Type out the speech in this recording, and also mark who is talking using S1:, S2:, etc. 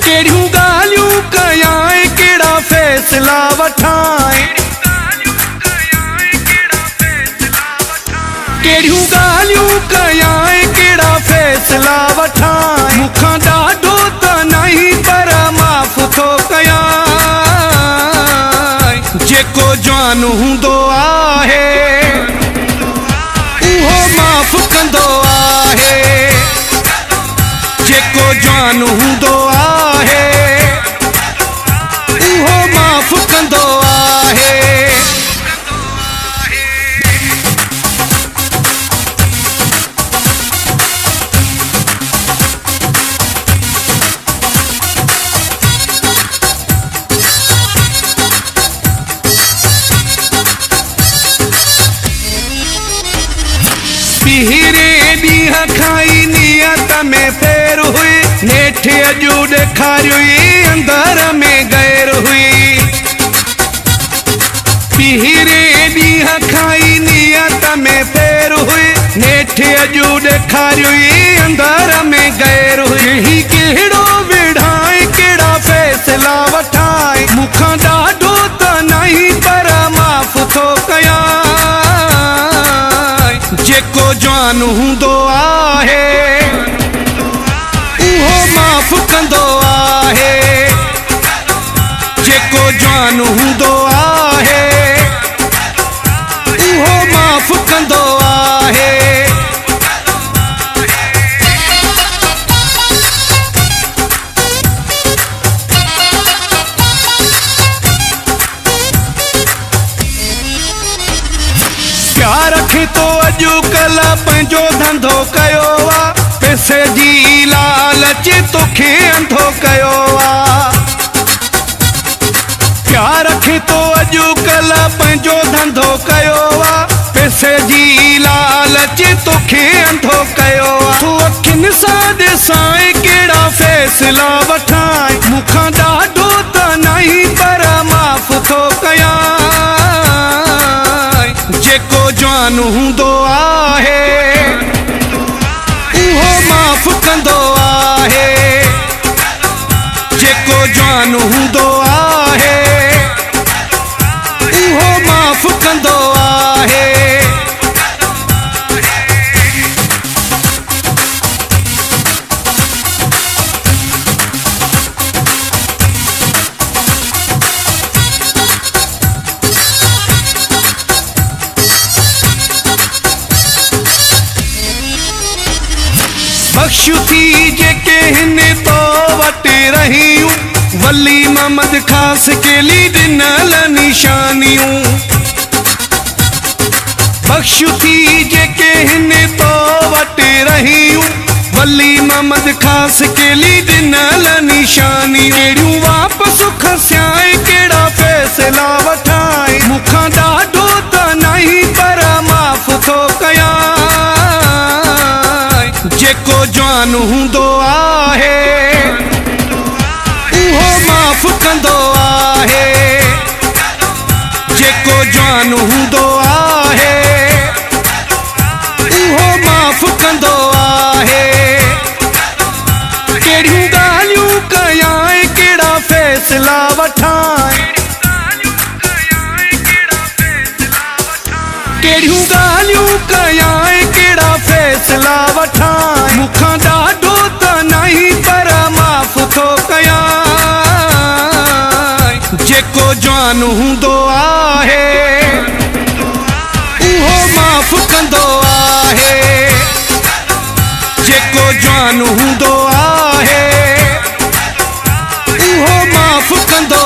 S1: कहिड़ियूं ॻाल्हियूं कयां कहिड़ा फ़ैसिला वठां। कहिड़ियूं ॻाल्हियूं कयां कहिड़ा फ़ैसिला वठां। मूंखां ॾाढो त न पर माफ़ थो कयां। जेको जवान हूंदो आहे उहो माफ़ कंदो आहे। जेको जवान हूंदो आहे उहो माफ़ कंदो आहे। पहिरे ॾींहं खां ई नियत में फेर हुई, नेठि अॼु ॾेखारियो ई अंदर में गैर हुई। पहिरे ॾींहं खां ई नियत में फेर हुई, नेठि अॼु ॾेखारियो ई अंदर में गैर हुई। ही कहिड़ो विढ़ाए कहिड़ा फ़ैसिला वठाए, मूंखां ॾाढो त न पर माफ़ थो कयां। जेको जवान हूंदो आहे उहो माफ़ कंदो आहे। जेको जवान हूंदो आहे उहो माफ़ कंदो आहे। प्यार खे तो अॼुकल्ह पंहिंजो धंधो कयो आहे, पैसे जी लालच तोखे अंधो कयो आहे। प्यार खे तो अॼुकल्ह पंहिंजो धंधो कयो आहे, पैसे जी लालच तोखे अंधो कयो आहे। तूं अखियुनि सां ॾिसां कहिड़ा फ़ैसिला वठां, मूंखां ॾाढो त न पर माफ़ थो कयां। जेको जवान हूंदो आहे उहो माफ़ कंदो आहे। जेको जवान हूंदो आहे उहो माफ़ कंदो आहे। बख़्शु थी जेके हिन तो वटि रहियूं, वली मोहम्मद ख़ासि केली ॾिनल निशानियूं। बख़्शु थी जेके हिन तो वटि रहियूं, वली मोहम्मद ख़ासि केली ॾिनल निशानियूं। कहिड़ियूं वापसि खसियां कहिड़ा फ़ैसिला वठां, मूंखां ॾाढो त न पर माफ़ थो कयां। जेको जवान हूंदो आहे उहो माफ़ कंदो आहे। जेको जवान हूंदो आहे उहो माफ़ कंदो आहे। कहिड़ियूं ॻाल्हियूं कयां कहिड़ा फ़ैसिला वठां, कहिड़ियूं ॻाल्हियूं कयां कहिड़ा फ़ैसिला वठां। मूंखां ॾाढो त न पर माफ़ थो कयां। जेको जवान हूंदो आहे उहो माफ़ कंदो आहे। जेको जवान हूंदो आहे उहो माफ़ कंदो।